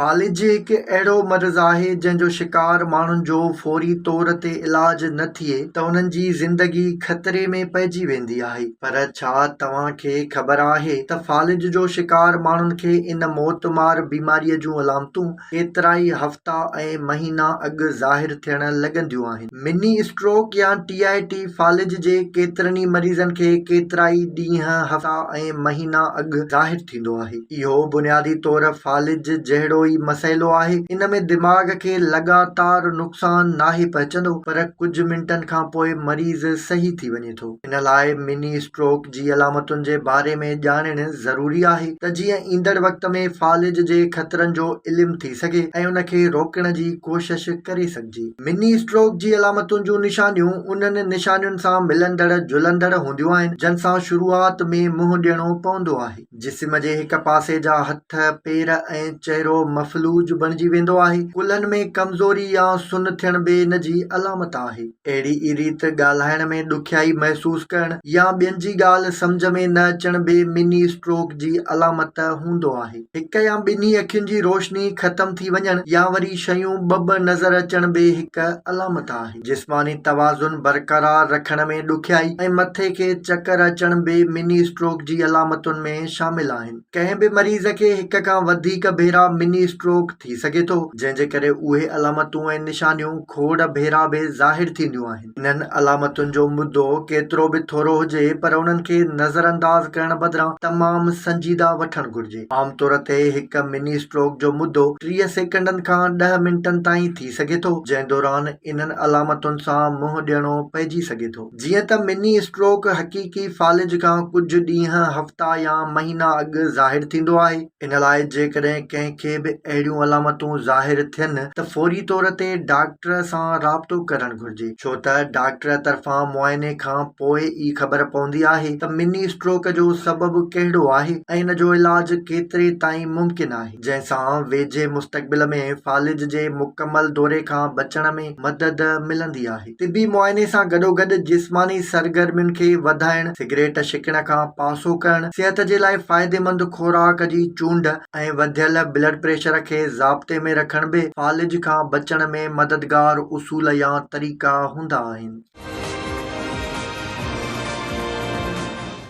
فالج هڪ اهڙو مرض آهي جنهن جو شڪار ماڻهن جو فوري طور تي علاج نه ٿئي ته انهن جي زندگي خطري ۾ پئجي ويندي آهي پر ڇا توهان کي خبر آهي ته فالج جو شڪار ماڻهن کي ان موتمار بيماري جون علامتون ڪيترائي هفتا ۽ مهينا اڳ ظاهر ٿيڻ لڳنديون آهن. مني اسٽروڪ يا ٽي آء ٽي فالج جي ڪيترن ئي مريضن کي ڪيترائي ڏينهن، هفتا ۽ مهينا اڳ ظاهر ٿيندو آهي. اهو بنيادي طور فالج جهڙو ئي مسئلو آهي. ان ۾ دماغ کي لڳاتار نقصان ناهي پهچندو پر ڪجهه منٽن کانپوء مريض صحيح ٿي وڃي ٿو. ان لاء مني اسٽروڪ جي علامتن جي باري ۾ ڄاڻڻ ضروري آهي ته جيئن ايندڙ وقت ۾ فالج جي خطرن جو علم ٿي سگهي ۽ ان کي روڪڻ جي ڪوشش ڪري سگهجي. مني اسٽروڪ جي علامتن جون نشانيون انهن نشانين سان ملندڙ جلندڙ هونديون آهن، جن سان شروعات ۾ منهن ڏيڻو پوندو آهي. جسم جي هڪ پاسي جا هٿ، پير ۽ چهرو مفلوج بڻجي ويندو آهي. ڪلهن ۾ ڪمزوري يا سن ٿيڻ به ان جي علامت آهي. اهڙي ئي ريت ڳالهائڻ ۾ ڏکيائي محسوس ڪرڻ يا ٻين جي ڳالهه سمجهه ۾ نه اچڻ به مني اسٽروڪ جي علامت هوندو آهي. هڪ يا ٻنهي اکين جي روشني ختم ٿي وڃڻ يا وري شيون ٻه ٻه نظر اچڻ به هڪ علامت آهي. جسماني توازن برقرار رکڻ ۾ ڏکيائي ۽ مٿي کي چڪر اچڻ به مني اسٽروڪ جي علامتن ۾ شامل آهن. ڪنهن به مريض کي هڪ کان وڌيڪ ڀيرا مني اسٽروڪ ٿي سگهي ٿو، جنهن جي ڪري اهي علامتون ۽ نشانيون کوڙ ڀيرا به ظاهر ٿينديون آهن. انهن علامتن جو مدو ڪيترو به ٿورو هجي پر انهن کي نظرانداز ڪرڻ بدران تمام سنجيده وٺڻ گهرجي. عام طور تي هڪ مني اسٽروڪ جو مدو 30 سيڪنڊن کان ڏهه منٽن تائين ٿي سگهي ٿو، جنهن دوران انهن علامتن سان منهن ڏيڻو پئجي سگهي ٿو. جيئن ته مني اسٽروڪ حقيقي فالج کان ڪجهه ڏينهن، هفتا يا مهينا اڳ ظاهر ٿيندو آهي، ان لاء جيڪڏهن ڪنهن کي به اهڙيون علامتون ظاهر ٿين ته فوري طور تي ڊاڪٽر سان رابطو ڪرڻ گهرجي، ڇو ته ڊاڪٽر طرفان معائني کان پوء ئي خبر پوندي آهي ته مني اسٽروڪ جو سبب ڪهڙو آهي ۽ ان جو علاج ڪيتري تائين ممڪن آهي، جنهن سان ويجهي مستقبل ۾ فالج جي مڪمل دوري کان بچڻ ۾ مدد ملندي آهي. طبي معائني سان گڏوگڏ جسماني سرگرمين کي وڌائڻ، سگريٽ ڇڪڻ کان پاسو ڪرڻ، صحت جي لاء فائديمند خوراڪ جي چونڊ ۽ وڌيل بلڊ پريشر کي ضابطي ۾ رکڻ به فالج کان بچڻ ۾ مددگار اصول يا طريقا هوندا آهن.